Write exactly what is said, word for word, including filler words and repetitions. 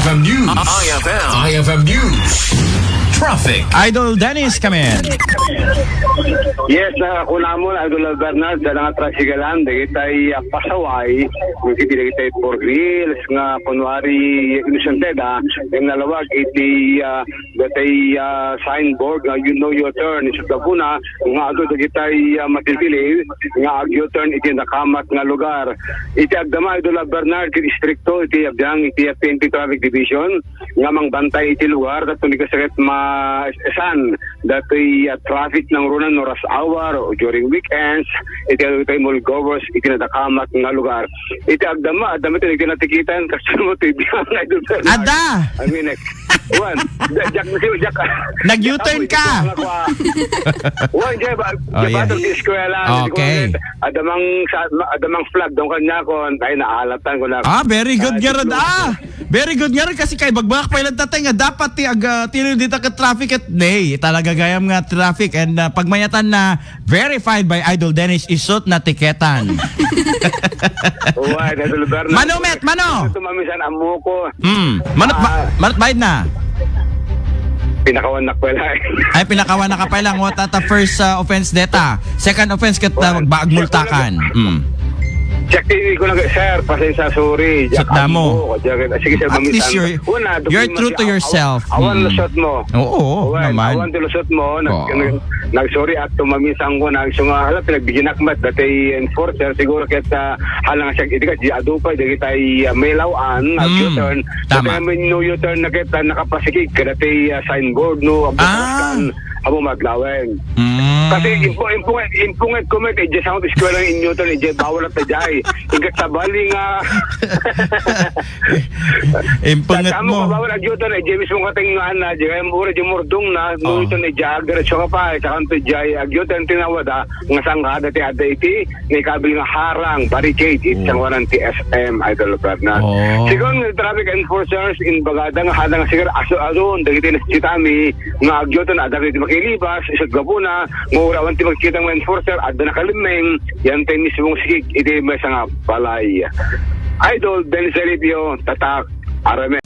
F M News. I F M. I F M News. Traffic. Idol Dennis, come in. Yes, na kunamon, Idol Bernard, dala nga trasigalan, dagitay, ah, pasaway, iti dagitay four wheels nga kunwari inosente da, nga nalawag iti, ah, dagitay, ah, signboard nga you know your turn. Isu da puna, nga adu dagitay, ah, matiltilil, nga ag-U-turn iti nakamat nga lugar. Iti agdama, Idol Bernard, iti distrikto, iti agdang, iti P N P Traffic Division, nga mangbantay iti lugar, tapno di kasakit ma-, san, datoy, ah, traffic nangruna no rush hour o during weekends, iti, iti mall goers, iti nadakamat nga lugar. Iti agdama, agdama iti nagtinatikitan, kasi mo, iti bilang, Idol Bernard. Ada! I mean, eh, Juan, Jack, Jack, Jack. Nag-U-turn ka. Juan, Jack, ba, Oh, yeah. Bato di eskwela. Okay. Adamang sa, adamang flag, doon kanya ko, ay, naalatan ko na. Ah, very good, ah, Gerard. Ah, very good nga rin kasi kay bagbagak pa ilang tatay nga dapat ti ag-, ah, tilid dita ka traffic at nay. Talaga gayam nga traffic and, ah, pagmayatan na verified by Idol Dennis, isut na tiketan. Uy, Idol Bernard. Mano, met, mano? Ito, mamisan, amuko. Hmm. Manat ba-, Ah. manat bayad na? Pinakawan na ko lang. Ay, pinakawan na ka pa lang. What at the first, uh, offense data? Second offense ket, uh, Well, magbaag multakan. Mm. Check T V ko lang, sir. Pasensya, sorry. Sut damo. Ako, Jack, sige, sir, At least mamisan. You're, Una, you're doon true to masi-, yourself. Awan, awan Mm. lusot mo. Oo, Well, naman. Awan to lusot mo. Nag-, Oo. nag-, nag-sorry at tumamisan ko. Nag-, so nga, hala, pinagbigyan akmat. Dati enforcer, siguro, kahit, ah, halang siya, iti ka, di adu pa, di kita, ah, may lawan, Mm. U-turn. Tama. Dati may no U-turn na kita, nakapasikig, kadati, ah, signboard, no, ang Ah. Kan, amo madlawen. Mm. Kasi impo-, impunget, impunget ko met, eh, diyan sa akong eskwela ng inyo to, eh, diyan bawal at diyan. Hinggat sa bali nga. Impunget Sa amo mo. Ka bawal agyo to, eh, diyan mismo kating nga na, diyan, mura diyan murdong na, Oh. Nung ito ni Diyan, diretso ka pa, eh, sa kanto diyan, agyo to, ang tinawad, ah, nga sangka, dati ada iti, ni kabil nga harang, barricade, Oh. Iti sangwaran ti S M, Idol Bernard. Oh. Sigun nga traffic enforcers, in bagada nga hadang sigar aso-ason, dagiti nasitami, nga agyoton adda iti makilibas, isut gapuna, nga urawan ti makikita nga enforcer, adda nakalimmeng, yan tayo mismo sikig, iti may nga balay. Idol Ben Seripio, Tatak, Aramen.